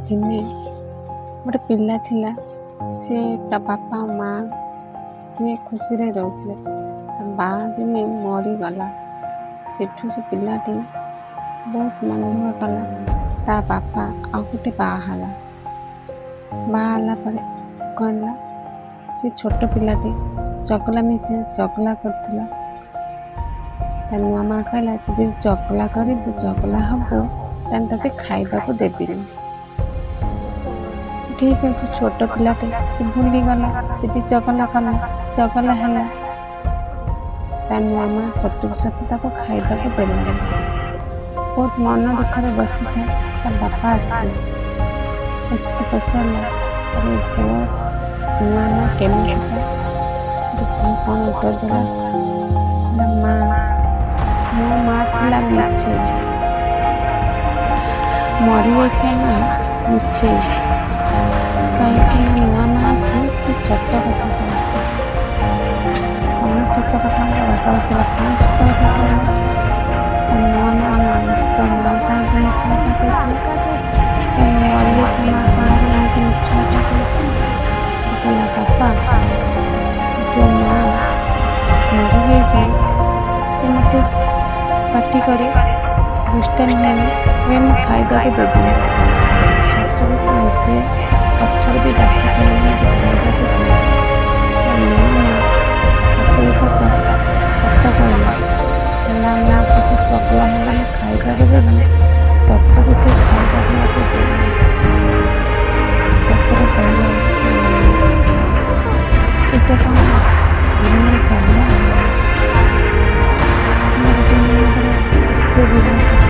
ଦିନେ ଗୋଟେ ପିଲା ଥିଲା। ସିଏ ତା ବାପା ମା ସିଏ ଖୁସିରେ ରହୁଥିଲେ। ତା ମା ଦିନେ ମରିଗଲା। ସେଠୁ ସେ ପିଲାଟି ବହୁତ ମନ ଦୁଃଖ କଲା। ତା ବାପା ଆଉ ଗୋଟେ ବାହା ହେଲା। ବାହା ହେଲା ପରେ କ'ଣ ହେଲା, ସେ ଛୋଟ ପିଲାଟି ଚଗଲାମି ଚଗଲା କରୁଥିଲା। ତା ନୂଆ ମା କହିଲା, ତୁ ଯଦି ଚଗଲା କରିବୁ, ଚଗଲା ହବୁ, ତାହେଲେ ତତେ ଖାଇବାକୁ ଦେବିନି। ଠିକ୍ ଅଛି। ଛୋଟ ପିଲାଟେ, ସେ ଭୁଲିଗଲା। ସେ ବି ଚଗଲା କଲା, ଚଗଲା ହେଲା। ତା ନୂଆ ମା ସତକୁ ସତ ତାକୁ ଖାଇବାକୁ ଦେଲାନି। ବହୁତ ମନ ଦୁଃଖରେ ବସିଥାଏ। ତା ବାପା ଆସିଲେ। ଆସିକି ପଚାରିଲା, ଆରେ, ତୋ ନୂଆ ମା କେମିତିକା? ପୁଅ କ'ଣ ଉତ୍ତର ଦେଲା? କହିଲା, ମା, ମୋ ମା ଥିଲା ମିଛେଇ। ମରିଯାଇଥିବା ମା ମିଛେଇ। କାହିଁକି ନା ନୂଆ ମା ଆସି ସେ ସତ କଥା କହୁଛି। କ'ଣ ସତ କଥା କହିଲା? ବାପା ପଚାରିଲା, କ'ଣ ସତ କଥା କହିଲା? ନୂଆ ମା, ତୋ ମା କାହିଁକି ମିଛ କଥା କହିଥିଲା? କାହିଁକି ମରିଯାଇଥିବା ମା କାହିଁକି ଏମିତି ମିଛ କଥା କହିଥିଲା? କହିଲା, ବାପା, ଯେଉଁ ମା ମରିଯାଇଛି, ସେ ମୋତେ ପାଟି କରେ, ଦୁଷ୍ଟାମି ହେଲେ କୁହେ ମୁଁ ଖାଇବାକୁ ଦେବିନି। ସତକୁ ସିଏ ପଛରେ ବି ଡାକିକି ଆଣି ମୋତେ ଖାଇବାକୁ ଦିଏ। ନୂଆ ମା ସତକୁ ସତ ସତ କହିଲା। କହିଲା, ମା, ତୋତେ ଚଗଲା ହେଲା ମୁଁ ଖାଇବାକୁ ଦେବିନି। ସତକୁ ସେ ଖାଇବାକୁ ମୋତେ ଦେଇନି। ସତରେ କହିଲା। ଏଇଟା କ'ଣ ଦୁନିଆ ଚାଲିଲା? ମୋର ଯେଉଁ ମନେକର ଦ୍ୱିତୀୟ ବିବାହ